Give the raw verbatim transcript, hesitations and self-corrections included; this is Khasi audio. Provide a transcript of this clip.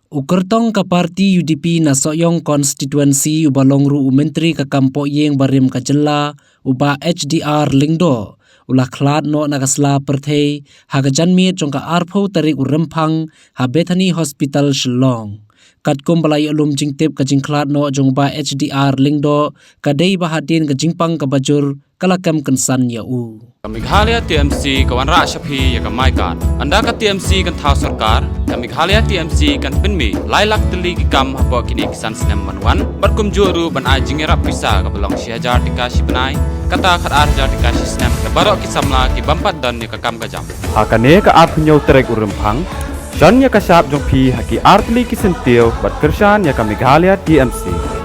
U kyrtong ka party U D P na Sohiong constituency uba long ruh u myntri ka kam pohïing barim ka jylla, u Bah H D R Lyngdoh, u la khlad noh na ka sla pyrthei ha ka janmiet jong ka arphew tarik u Rymphang ha Bethany Hospital Shillong. Katkum ba la ïoh lum jingtip, ka jingkhlad noh jong u Bah H D R Lyngdoh ka dei ba hadien ka jingpang kaba jur ka la kem kynsan ïa u. Ka Meghalaya T M C ka wanrah sha phi ïa ka MyKad. Ynda ka T M C kan thaw sorkar, ka Meghalaya T M C kan pynmih lai lak tylli ki kam hapoh kine ki san snem ban wan, bad kumjuh ruh ban ai jingïarap pisa kaba long shi hajar tyngka shi bnai, kata khatar hajar tyngka shi snem, da baroh ki samla ki bym pat don ïa ka kam ka jam. Ha kane ka arphew hynñiew tarik u Rymphang, shon ïa ka shap jong phi ha ki artylli ki syntiew bad kyrshan ïa ka Meghalaya T M C.